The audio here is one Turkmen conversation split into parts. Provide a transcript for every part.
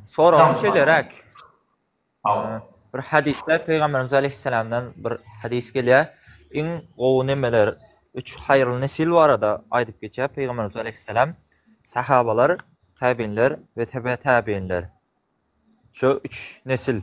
Soragym şeýleräk. Bir hadysda Pygamberimiz aleýhissalamdan bir hadys gelýär. Iň gowy nemeler, üç haýyrly nesil barada aýdyp geçýär Pygamberimiz aleýhissalam. Sahabalar, täbinler we tebe täbinler. Şu üç nesil.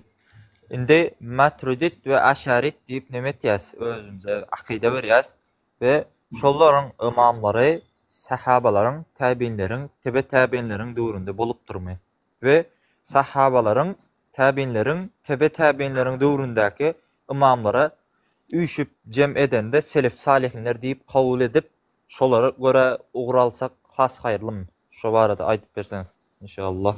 Indi Matrudit we Aşarit diýip neme etýäs, özümize akyda berýäs we şolaryň ymamlary sahabalaryň, täbinleriň, tebe täbinleriň döwründe bolupdyrmy? We sahabalaryň, täbinleriň, tebe täbinleriň döwründäki ymamlara üýşüp jem edende selef salyhinler diýip kabul edip, şolara görä ugur alsak has haýyrlymy? Şo barada aýdyp berseňiz. Inşallah.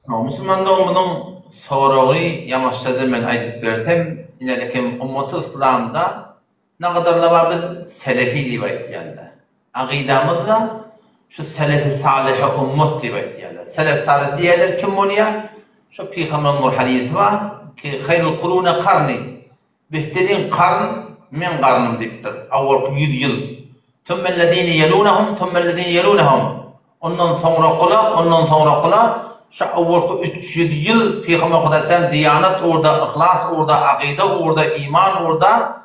Musulman doganymyzyň soragy ýamaşjada men aýdyp bersem, inelekem ummaty yslamda nagadarla bar biz selefi diýip aýtýarlar. Akydamyzda şu selefi salyhy ummat diýip aýtýarlar. Selef salyh diýýärler kim bolýar? Şu pygamberiň bir hadysy bar ki haýrul kurune karni Behterin karn meň garnym diýipdir. Awalky ýüz ýyl. Sümmellezine ýelunehum, sümmellezine ýelunehum. Ondan soňrakyla, ondan soňrakyla şu awalky 300 ýyl Pygamber Hudaý sen diýanat ugurda, yhlas ugurda, akyda ugurda, iman ugurda,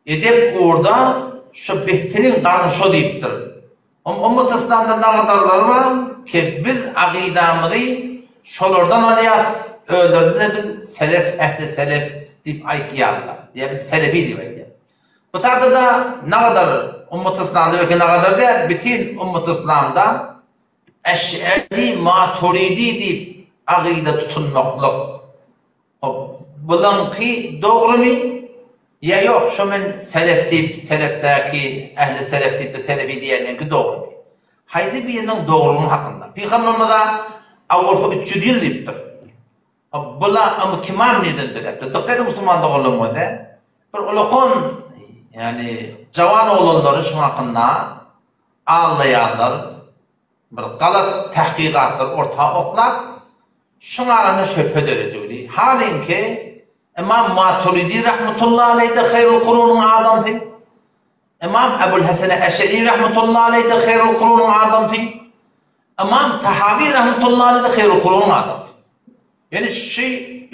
edep ugurda şu behterin garn şo diýipdir. Ummat yslamda nagadarlary bar ki biz akydamyzy şolardan alýas özlerine biz selef ehli selef diýip aýtýarlar ýa biz selefi diýip aýtýar. Bu taýda-da nagadar ummat yslamda belki nagadar däl bütin ummat yslamda eş'eri maturidi diýip akyda tutunmaklyk Hop, bulaňky dogrymy ýa ýok, şo men selef diýip, selefdäki, ähli selef diýip we selefi diýýänleňki dogrymy? Haýsy biriniň dogrulygyny hakynda? Pygamberimiz-a awalky 300 ýyl diýipdir. Hop, bula amy kimam nirden döräpdir? Dykgat ediň musulman doganlarym bolsa, bir ulakan, ýagny jawan oglanlary şuň hakynda aldaýarlar. Bir galat tahkykatlary orta oklap, şuň arasynda şübhe döredildi. Halyňki, Ymam Maturidi rahmetullahi aleýh-de haýrul kurunyň adamsy, Ymam Ebul Hasene Eşeri rahmetullahi aleýh-de haýrul kurunyň adamsy, Ymam Tahawi rahmetullahi aleýh-de haýrul kurunyň adamsy. Ýöne şu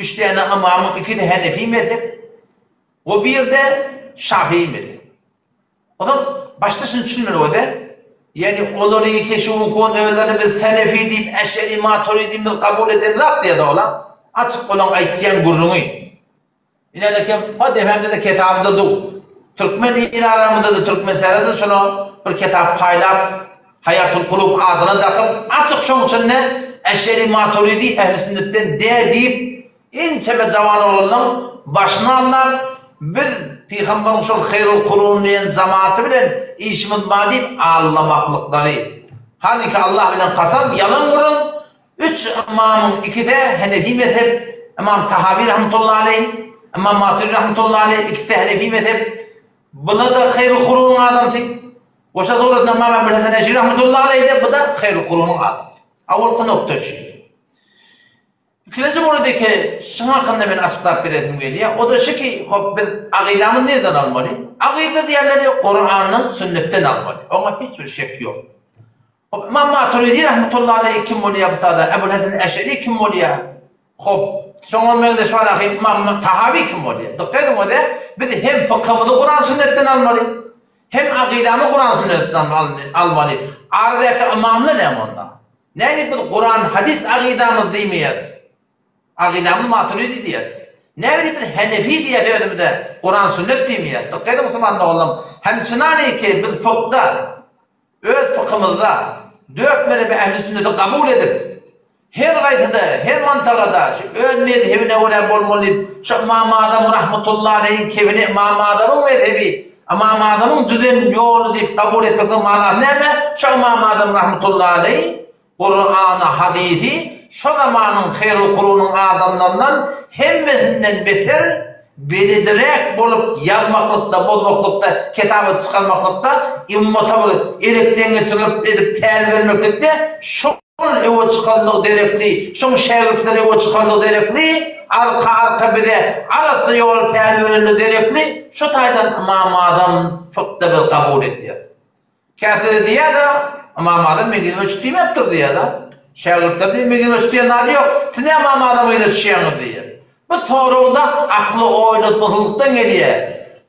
üç däne ymamyň ikisi Hanefi mezhep we bir-de Şafii mezhep. Ozal başda şuny düşünmeli boldy. Ýagny olary keşi-ukun özlerini biz selefi diýip, eşeri, maturidi biz kabul edemzok diýýärdi ola. Açyk olaň aýtýan gürrüňi. Ine kim, hut efendide kitabyda du. Türkmen il aramyzda-da Türkmensährada-da şola bir kitap paýlap, Haýatul Kulub adyna dakyp, açyk şoň içinde eşeri, maturidi ehli sünnetden dä diýip, Ençeme jawan oglanlaň başyny aldap, biz Pygambaryň şol haýrul kurun diýen jamaty bilen işimiz bar diýip aldamaklyklary. Haliki Allah bilen kasam, ýalan gürrüň, üç ymamyň ikisi Henefi mezhep, Ymam Tahawi rahmetullahi aleýh, Ymam Maturidi rahmetullahi aleýh, ikisi Henefi mezhep, bula-da haýrul kurunyň adamsy. Goşa suratynda Ymam Ebul Hasan Eşri rahmetullahi aleýh-de, bu-da haýrul kurunyň adamsy. Awalky nokta şu. Ikinji muridiki şuň hakynda men açyklap beresim gelýär. O-da şu ki, hop biz agydamy nirden almaly? Agyda diýenleri Kurandan, sünnetden almaly. Oňa hiç bir şek ýok. Hop Ymam Maturidi rahmetullahi aleýhi kim bolýar bu tada? Ebul Hasan Eşeri kim bolýar? Hop şoňa meňzeş bar ahy Ymam Tahawi kim bolýar? Dykgat ediň o-da biz hem fykhymyzy Kuran sünnetden almaly, hem agydamy Kuran sünnetden almaly. Aradaky ymamlar näme onda? Nädip biz Kuran hadys agydamyz diýmeýäs? Agydamyz Maturidi diýýäs. Nädip biz Henefi diýýäs özümize Kuran sünnet diýmeýäs? Dykgat ediň musulman doganlarym, hemçinaniki biz fykda öz fykymyzda dört mezhebi ähli sünneti kabul edip her gaýsyda her mantagada şu öz mezhebine görä bolmaly diýip şu Ymam Azam rahmetullahi aleýhiň kebini Ymam Azamyň mezhebi Ymam Azamyň düzen ýoly diýip kabul etmekligiň manasy näme? Şo Ymam Azam rahmetullahi aleýh Kurany, hadysy şo zamanyň haýrul kurunyň adamlaryndan hemmesinden beter belediräk bolup ýazmaklykda, bozmaklykda, kitaba çykarmaklykda, ymmata bir elekden geçirilip edip tälim bermeklikde şo Ol öe çykanlygy derekli, şoň şägirtleri öe çykanlygy derekli, arka-arka bize arassa ýol tälim berenligi derekli, şo taýdan Ymam Azam fykda biz kabul edýäs. Käsede diýýär-de, Ymam Azam meň yzyma üç diýmäpdir diýýär-de. Şägirtler diýýär, meň yzyma düşýän zady ýok. Siz näme Ymam Azamyň yzyna düşýäňiz diýýär. Bu sorag-da akly oýnatmasyzlykdan gelýär.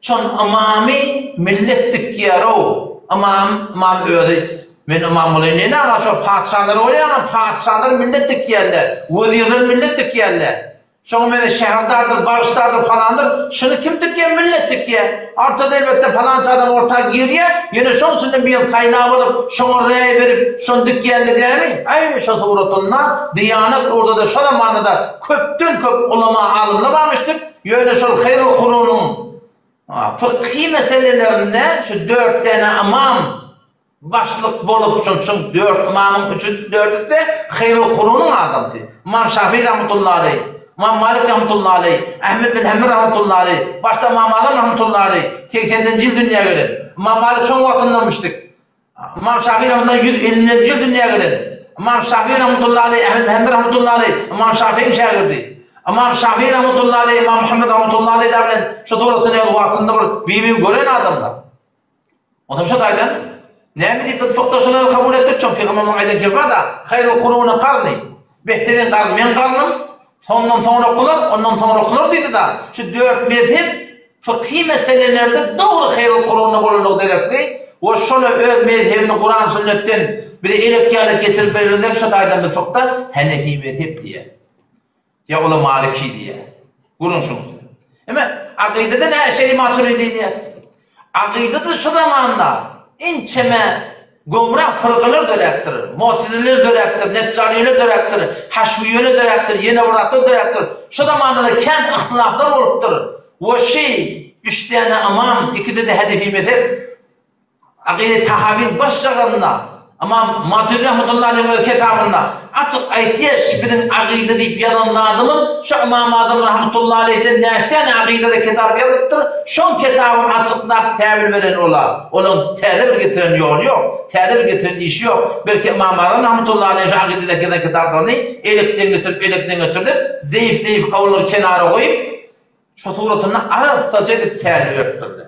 Şon ymamy millet dikýär-ow. Ymam, ymam özi, Men ymam bolaýyn diýen aga şo patyşalar bolýar-a, patyşalar millet dikýärler, wezirler millet dikýärler. Şoňa meni şäherdardyr, bagşdardyr, falandyr, şuny kim dikýär, millet dikýär. Ortada elbetde palança adam orta girýär, ýöne şoň içinden birini saýlap alyp, şoňa räý berip, şony dikýärler dämi? Aýny şo suratynda Diýanet ugurda-da şo zamanda-da köpden köp ulama alymlar barmyşdyr, ýöne şol haýrul kurunyň fykhy meselelerinde şu dört däne ymam Başlyk bolup şonçün dört ymamyň üçüsi dördüsi-de haýrul kurunyň adamsy. Ymam Şafii rahmetullahi aleý, Ymam Malik rahmetullahi aleý, Ahmet bin Hanbel rahmetullahi aleý, başda Ymam Azam rahmetullahi aleý, segseninji ýyl dünýä gelen. Ymam Malik şoň wagtyndanmyşdyk. Ymam Şafii rahmetullahi aleý 150-nji ýyl dünýä gelen. Ymam Şafii rahmetullahi aleý, Ahmet bin Hanbel rahmetullahi aleý, Ymam Şafiiň şägirdi. Ymam Şafii rahmetullahi aleý, Ymam Muhammed rahmetullahi aleý dagy bilen şu suratda öz wagtynda bir bir-birini gören adamlar. Onsoň şo taýdan näme diýip biz fykda şolary kabul etdik, şo pygamberimiziň aýdan kefada, haýrul kuruni karni, behterin garn meň garnym, sondan soňrakylar, ondan soňrakylar diýdi-da, şu dört mezhep fykhy meselelerde dogry haýrul kurunda bolanlygy derekli we şola öz mezhebini Kuran sünnetden bize elek ýaly geçirip berenler şo taýdan biz fykda hanefi mezhep diýýäs. Ýa ola maliki diýýär. Görüň şuny. Eme akydada nä eşeri maturidi diýýäs. Akydada şu zamanda ençeme gomra fyrkalar döräpdir. Mu'tezileler döräpdir, neccaliler döräpdir, haşwiýeler döräpdir, ýene bir zatlar döräpdir. Şu zamanda-da kän yhtylaflar bolupdyr. We şi üç däne ymam, ikisi-de hanefi mezhep, Akyda Tahawyň baş şagrynda, Ymam Maturidi rahmetullahi aleýhiň öz kitabynda açyk aýtýar, şu biziň akyda diýip ýazan zadymyz şu Ymam Azam rahmetullahi aleýhden näçe akydada kitap ýazypdyr, şoň kitabyny açyklap täwil beren ola, olaň täze bir getiren ýoly ýok, täze bir getiren işi ýok, belki Ymam Azam rahmetullahi aleýh şu akydadaky ýazan kitaplaryny elekden geçirip, elekden geçirdip, zeýif-zeýif kawullary kenara goýup, şu suratynda arassaja edip täwil beripdirler.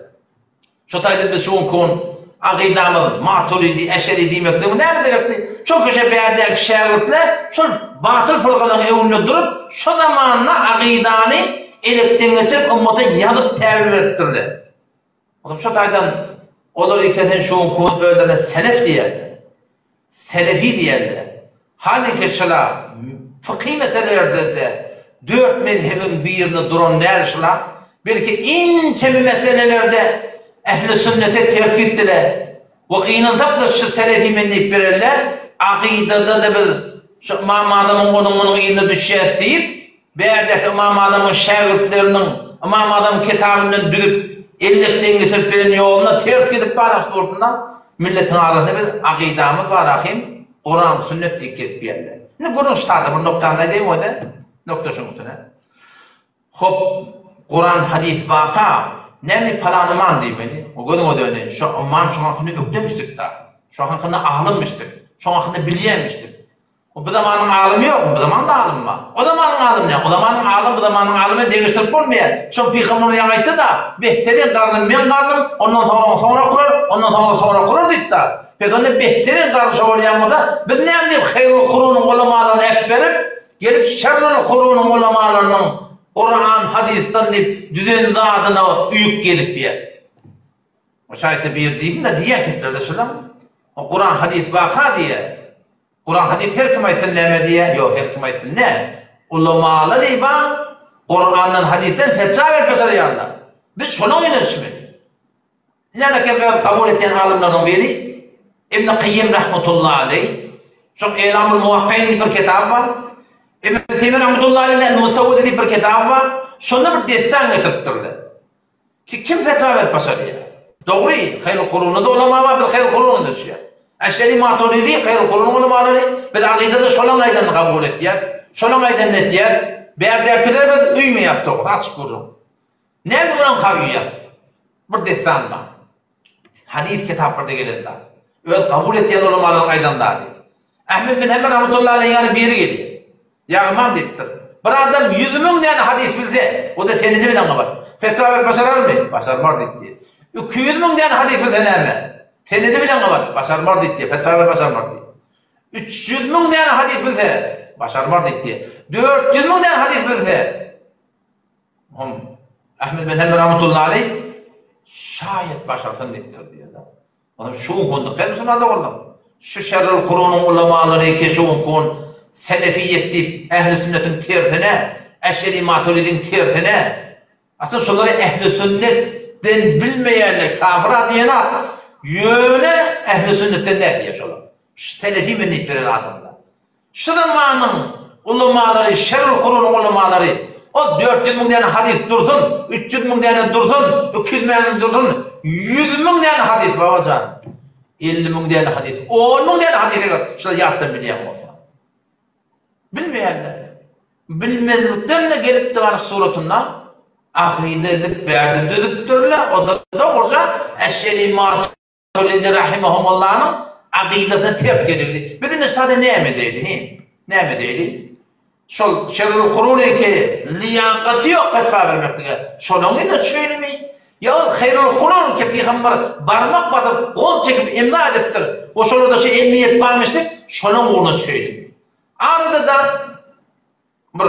Şo taýda biz şu günki gün akydamyz Maturidi, Eşeri diýmekligimiz näme derekdi? Çünki şo bärdäki şägirtler şol batyl fyrkalaryň öňünde durup, şo zamanda akydany elekden geçirip ymmata ýazyp täwil beripdirler. Onsoň şo taýdan olary kesen şu günki gün özlerine selef diýerler. Selefi diýende, hany şyla fykhy meselelerde-de dört mezhebiň birinde duran däl şyla, belki inçe meselelerde ähli sünnete ters gitdiler we gynansak-da şu selefi men diýip berelle, akydada-da biz şu Ymam Azamyň onuň-munuň yzyna düşýäs diýip, Bärdäki Ymam Azamyň şägirtleriniň Ymam Azamyň kitabyndan düzüp, ellek geçirip beren ýoluna ters gidip baran suratynda milletiň arasynda biz akydamyz bar ahym, Kuran, sünnet diýip gezip ýörler. Indi gürrüň şu taýda bir nokdany aýdaýyn we-de nokta şuň üstüne. Hop, Kuran, hadys barka, näme palan ymam diýmeli? O gözüňe döneýin, şo ymam şoň hakynda ökdemişdik-da. Şoň hakynda alymmyşdyk. Şoň hakynda bilýänmişdik. O bu zamanyň alymy ýokmy? Bu zamanda alym bar. O zamanyň alymy näme? O zamanyň alymy bu zamanyň alymy bilen deňeşdirip bolmaýar. Şol pygamberimiz ýaňy aýtdy-da, Behterin garnym meň garnym, ondan soňra soňrakylar, ondan soňra soňrakylar diýdi-da. Pes onda behterin garny şo bolýan bolsa, biz näme diýip haýrul kurunyň ulamalaryny äpberip, gelip şerrul kurunyň ulamalarynyň Kuran, hadysdan diýip düzen zadyna uýup gezip ýäs. O şaýtda bir diýsin-de diýýän keplerde şulam. O Kuran hadys baka diýýär. Kuran hadys her kim aýtsyn näme diýýär? Ýok her kim aýtsyn nä? Ulamalar iba Kurandan hadysdan fetwa berip başarýarlar. Biz şonuň ýüzüne düşmeli. Ine kem öz kabul etýän alymlarynyň biri Ibn Kayyim rahmetullahi aleý. Şoň Elamul Muwakkain diýip bir kitaby bar. Ibn Teýmiýe rahmetullahi aleýhiň El-Musawwide diýip bir kitaby bar. Şonda bir dessan getiripdirler. Ki kim fetwa berip başarýar? Dogry, haýrul kurunda-da ulama bar, biz haýrul kuruna düşýäs. Eşeri Maturidi haýrul kurunyň ulamalary, biz akydada şolaň aýdanyny kabul etýäs, şolaň aýdanyny etýäs. Bärdäkilere biz uýmaýas dogrusy, açyk gürrüň. Näme olaňka uýýas? Bir dessan bar. Hadys kitaplarda gelen zat. Öz kabul etýän ulamalaryň aýdan zady. Ahmet bin Hanbel rahmetullahi aleýhiň ýanyna biri gelýär. Ýa ymam diýipdir. Bir adam 100 müň däne hadys bilse, o-da senedi bilen gabat. Fetwa berip başararmy? Başarmar diýipdir. 200 müň däne hadys bilse näme? Senedi bilen gabat. Başarmar diýipdir. Fetwa berip başarmar diýip. 300 müň däne hadys bilse, başarmar diýipdi. 400 müň däne hadys bilse, hom Ahmed bin Hanbel rahmetullahi aleyh şaýat başarsyn diýipdir diýýär. Onuň şu gün dykgat musulman doganlar. Şu şerrül kurunyň ulamalary ki şu gün selefiýet diýip ähli sünnetiň tersine, eşeri maturidiň tersine, Aslynda şolary ähli sünnetden bilmeýänler kafir-a diýenok, ýöne ähli sünnetden däl diýýär şolar. Şu selefi men diýip beren adamlar. Şu zamanyň ulamalary, şerrül kurunyň ulamalary, ol 400 müň däne hadys dursun, 300 müň däne dursun, 200 müň dursun, 100 müň däne hadys babajan. 50 müň däne hadys, 10 müň däne hadys eger şular ýatdan bilýän bolsa. Bilmeýärler. Bilmezlikden-de gelipdi bar suratynda akyda edip bärde düzüpdirler, o-da dogruja Eşeri Maturidi rahimehumullanyň akydasyna ters gelirdi. Biz indi sada näme edeýli, hi? Näme edeýli? Şol Şerrül Kurun eke liýakaty ýok fetwa bermeklige. Şolaň ýerine düşeýlimi? Ýa ol Haýrul Kurun ki pygamber barmak basyp, gol çekip imza edipdir we şolarda şu emniýet barmyş diýip, şolaň ugruna düşeýlimi? Arada-da bir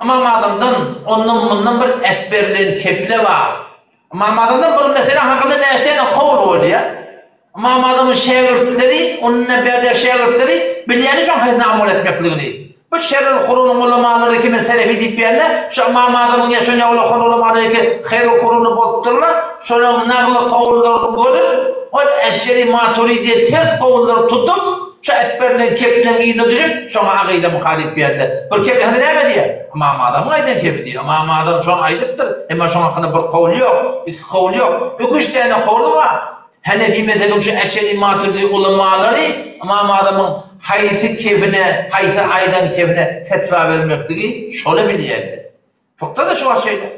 Ymam Azamdan ondan-mundan bir äpberilen keple bar. Ymam Azamdan bir mesele hakynda näçe kawl bolýar. Ymam Azamyň şägirtleri, ondan bärde şägirtleri bilýärler şoň haýsyna amal etmekligini. Bu Şerrül Kurunyň ulamalary ki men selefi diýip ýärler, şu Ymam Azamyň ýaşan ýa ulakan ulamalary ki Haýrul Kuruny bolupdyrlar, şolaryň nagly kawullaryny görüp, ol Eşeri Maturidiýe ters kawullary tutup, şu äpberilen kepleň yzyna düşüp, şoňa agyda myka diýip ýärler. Bir kep hany näme diýýär? Ymam Azamyň aýdan kepi diýýär. Ymam Azam şony aýdypdyr, emma şoň hakynda bir kawul ýok, iki kawul ýok, iki-üç däne kawuly bar. Henefi mezhebiň şu Eşeri Maturidi ulamalary Ymam Azamyň haýsy kebine, haýsy aýdan kebine fetwa bermekligi şoly bilýärler. Fykda-da şu wagt şeýle.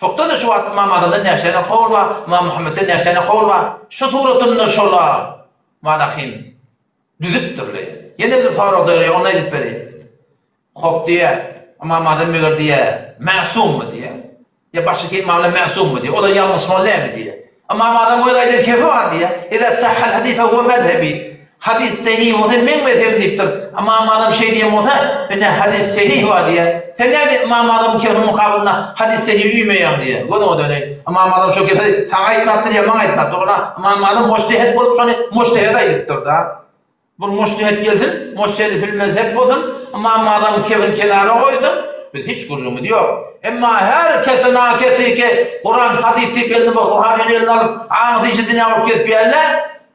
Fykda-da şu wagt Ymam Azamdan näçe däne kawl bar, Ymam Muhammetden näçe däne kawl bar. Şu suratynda şola manahym düzüpdirler. Ýene bir sorag döreýär, ony aýdyp bereýin. Hop diýýär, Ymam Azam meger diýýär, mäsummy diýýär. Ýa başga ymamlar mäsummy diýýär. Olar ýalňyşmaly dälmi diýýär. Ymam Azamyň öz aýdan kefi bar diýýär. Iza sahhal hadis fe huwe mezhebi. Hadis sahih bolsa meň mezhebim diýipdir. Ymam Azam şeý diýen bolsa, mende hadis sahih bar diýýär. Sen näme Ymam Azamyň kefiniň mukabylynda hadis sahih üýmeýäň diýýär. Gözüňe döneýin. Ymam Azam şo kefi saňa aýtmapdyr ýa maňa aýtmapdyr. Ola Ymam Azam mujtehid bolup şony mujtehid aýdypdyr-da. Bir mujtehed gelsin, mujtehedi fil mezhep bolsun, Ymam Azamyň kebini kenara goýsun, biz hiç gürrüňimiz ýok. Emma her kese nakesi ki Kuran hadys diýip eline bir Buharyny eline alyp, aňysy işi dünýä bolup gezip ýörler,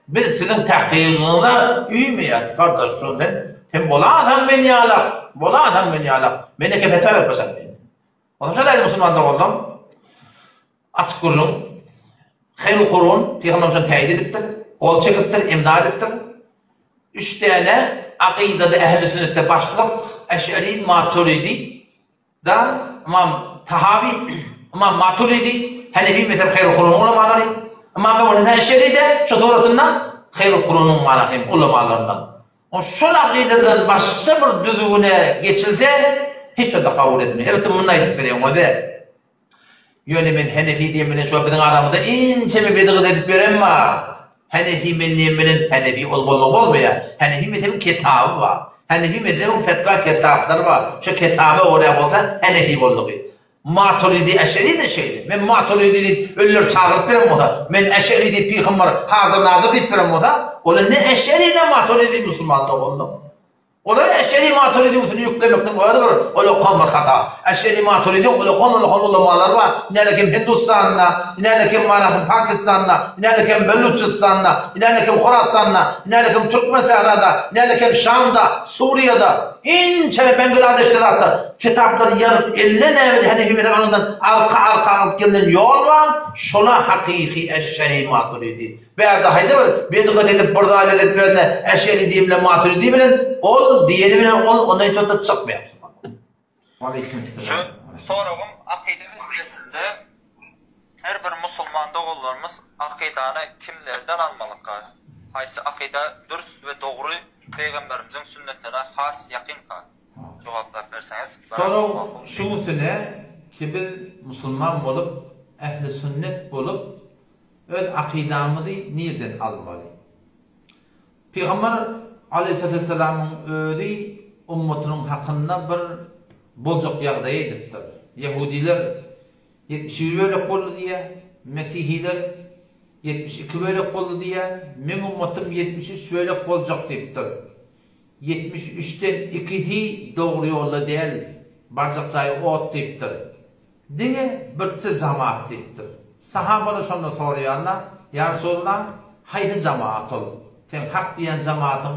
biz siziň tahkygyňyza üýmeýäs gardaş şo sen sen bolasaň men ýalak, bolasaň men ýalak, men eke fetwa berip başarmaýyn. Onsoň şo daýy musulman doganlam Açyk gürrüň. Haýrul Kurun pygamberimiz şony täýit edipdir, gol çekipdir, imza edipdir. Üç däne akydada ähli sünnetde başlyk Eş'eri, Maturidi da Ymam Tahawi, Ymam Maturidi, Hanefi mezhep Haýrul Kurunyň ulamalary, Ymam Ebu Hasan Eş'eri de şu suratynda Haýrul Kurunyň mana hem ulamalaryndan. O şol akydadan başga bir düzgüne geçilse hiç o-da kabul edilmeýär. Elbetde muny aýdyp bereýin oze. Ýöne men Henefi diýen bilen şo biziň aramyzda ençeme bedigyz edip ýören bar. Henefi men diýen bilen Henefi ol bolmagy bolmaýar. Henefi mezhebiň kitaby bar. Henefi mezhebiň fetwa kitaplary bar. Şo kitaba görä bolsa Henefi boldugy. Maturidi Eşeri-de şeýle. Men Maturidi diýip ölüleri çagyryp beren bolsa, men Eşeri diýip pygamber hazyr-nazyr diýip beren bolsa, ol ne Eşeri ne Maturidi musulman doganlyk. Olara Eşeri Maturidiň üstüne ýüklemekden özi bir ullakan bir hata. Eşeri Maturidiň ullakan-ullakan ulamalary bar. Näle kim Hindustanda, näle kim manasyn Pakistanda, näle kim Beluçistanda, näle kim Horasanda, näle kim Türkmensährada, näle kim Şamda, Suriýada, inçe Bangladeşde zatda kitaplary ýazyp elle näme Henefi mezhebindan arka-arka alyp gelnen ýol bar, şola hakyky Eşeri Maturidi. Bärde haýsy bir bidgat edip bir zat edip özüne Eşeri diýen bilen Maturidi bilen ol diýeni bilen ol ondan hiç wagtda çykmaýar musulman. Şu soragym akyda meselesinde her bir musulman doganlarymyz akydany kimlerden almalyka? Haýsy akyda dürs we dogry pygamberimiziň sünnetine has ýakynka? Jogaplap berseňiz Sorag şuňsine ki biz musulman bolup ähli sünnet bolup Öz akydamyzy nirden almaly? Pygamber. Aleýhissalatu wessalamyň özi ummatynyň hakynda bir boljak ýagdaýy aýdypdyr. Ýehudiler 71 bölek boldy diýýär, mesihiler 72 bölek boldy diýýär, meň ummatym 73 bölek boljak diýipdir. 73-den ikisi dogry ýolda däl, barjak jaýy ot diýipdir. Diňe birje jamaat diýipdir. Sahabalar şonda soraýarlar, Ýa Resulallah, haýsy jamaat ol? Seň hak diýýän jamaatyň,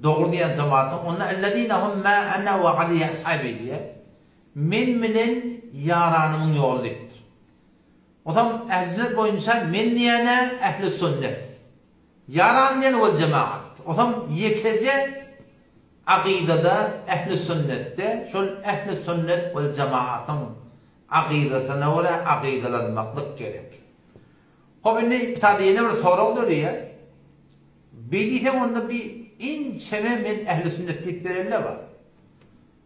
dogry diýýän jamaatyň, onda Ellezine hum ma ana we aleýhi ashabi diýýär. Men bilen ýaranymyň ýoly diýipdir. Onsoň ähli sünnet boýunça men diýýän-ä ähli sünnet. Ýaran diýen wel jemaat. Onsoň ýekeje Akydada ähli sünnetde şol ähli sünnet wel jemaatyň akydasyna görä akydalanmaklyk gerek. Hop indi bu taýda ýene bir sorag döreýär. Beý diýseň onda bi inçeme men ähli sünnet diýip berenler bar.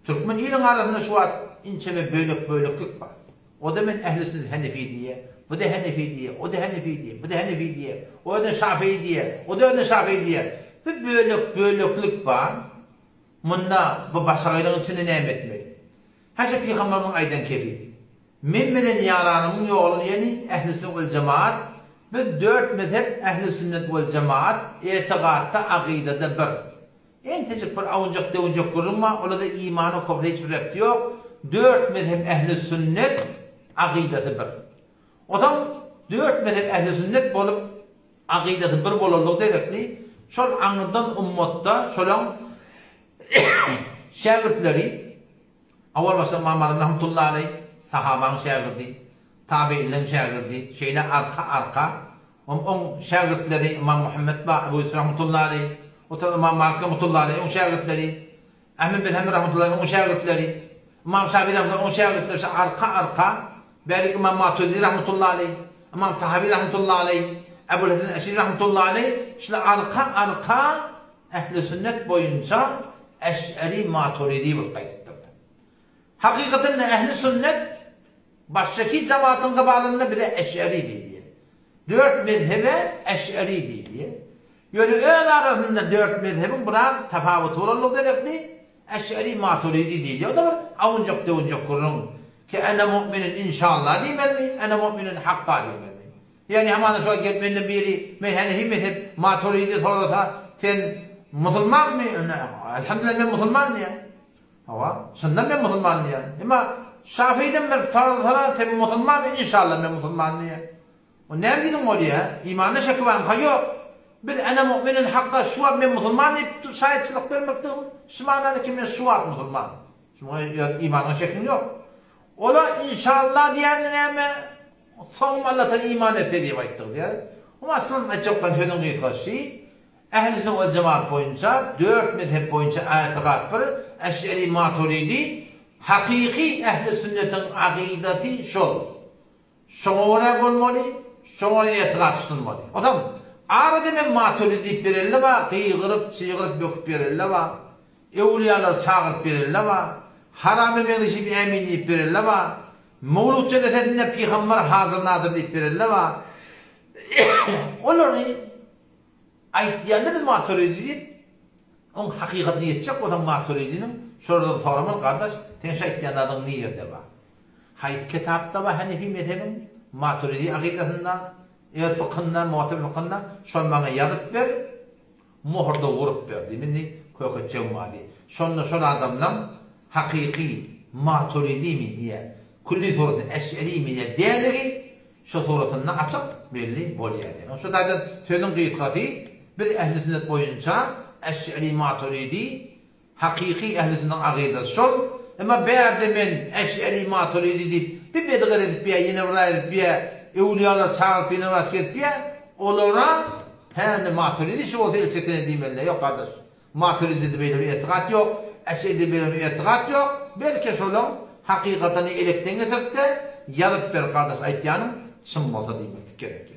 Türkmen iliň arasynda şu wagt inçeme bölek-böleklik bar. O-da men ähli sünnet henefi diýýär, bu-da henefi diýýär, o-da henefi diýýär, bu-da henefi diýýär, o özüne şafii diýýär, o-da özüne şafii diýýär. Bu bölek-böleklik bar. Munda bu başagaýlygyň içinde näme etmeli? Hä şu pygamberimiziň aýdan kefi. Men bilen ýaranymyň ýoly diýeni ähli sünnet wel jemaat, biz dört mezhep ähli sünnet wel jemaat etigatda, akydada bir. Entejik bir awunjak-döwünjek gürrüň bar, olarda imana kofre hiç bir rebti ýok. Dört mezhep ähli sünnet akydasy bir. Onsoň dört mezhep ähli sünnet bolup akydasy bir bolanlygy derekli şol aňyrdan ummatda şolaň şägirtleri Owal başda Ymam Azam rahmetullahi aleýh sahabaň şägirdi, tabeýinleň şägirdi, şeýle arka-arka oň oň şägirtleri Ymam Muhammet ba Ebu Ýusuf rahmetullahi aleýh, otan Ymam Malik rahmetullahi aleýh oň şägirtleri, Ahmet bin Hanbel rahmetullahi aleýh oň şägirtleri, Ymam Şafi rahmetullahi oň şägirtleri şu arka-arka bärik Ymam Maturidi rahmetullahi aleýh, Ymam Tahawi rahmetullahi aleýh, Ebul Hasan Eş'ari rahmetullahi aleýh şular arka-arka Ähli sünnet boýunça Eş'eri Maturidi bolup gaýdypdyrlar. Hakykatynda ähli sünnet başdaky jemaatyň gybalynda bize Eş'eri diýilýär. Dört mezhebe Eş'eri diýilýär. Ýöne öz arasynda dört mezhebiň biraz tapawuty bolanlygy derekli Eş'eri Maturidi diýilýär. O-da bir awunjak-döwünjek gürrüň ki ene mu'minin inşallah diýmelimi, ene mu'minin hakka diýmelimi. Ýagny hamana şo gelip menden biri men henefi mezhep maturidi sorasa sen musulmanmy onda elhamdülillah men musulman diýýän. Hawa çyndan men musulman diýýän. Emma şafiden bir sorasala sen musulmanmy inşallah men musulman diýýän. O näme diýdiň bolýa? Imanda şeki barmyka ýok. Biz ene mu'minin hakka şu wagt men musulman diýip şaýatçylyk bermekdigim şu manada ki men şu wagt musulman. Şuňa imanyňa şekiň ýok. Ola inşallah diýýäni näme? Soňum Allatala iman etse diýip aýtdyk diýýär. Oňa aslan aýtjakdan sözüň gysgasy, Ähli sünnet we jemaat boýunça, dört mezhep boýunça ätigat bir, Eş'eri Maturidi, hakyky ähli sünnetiň akydasy şol. Şoňa görä bolmaly, şoňa görä ätigat tutulmaly. Onsoň arada men Maturidi diýip bereli bar, gygyryp, çygyryp, böküp bereli bar. Öwlüýalary çagyryp bereli bar. Harama meňzeşip ämin diýip bereli bar. Mowlud jelesesinde pygamber hazyr-nazyr diýip bereli bar. Olary aýtýanda biz Maturidi diýip, oň hakykatyna ýetjek bolsaň Maturidiniň şolardan soramaly gardaş, seň şu aýtýan zadyň nirde bar? Haýsy kitapda bar Hanefi mezhebiň Maturidi akydasynda, eger fykynda, mu'tebir fykynda, şony maňa ýazyp ber. Mohurda urup berdi. Indi köketjegim bardy. Şonda şol adamlaň hakyky maturidimi ýa külli suratynda eş'erimi ýa däligi şo suratynda açyk belli bolýar diýen. Şo taýdan sözüň gysgasy biz ähli sünnet boýunça eş'eri maturidi Hakyky ähli sünniň akydasy şol. Emma bärde men Eş'eri Maturidi diýip bir bedgyr edip ýa ýene bir zat edip ýa öwlüýalary çagyryp ýene bir zat gezip ýa olara hä indi Maturidi şu bolsa el çekene diýmeliler. Ýok gardaş. Maturidide beýle bir etikat ýok. Eş'eride beýle bir etikat ýok. Belki şolaň hakykatyny elekden geçiripde ýazyp ber gardaş aýtýanyň çyn bolsa diýmeklik gerek ýa.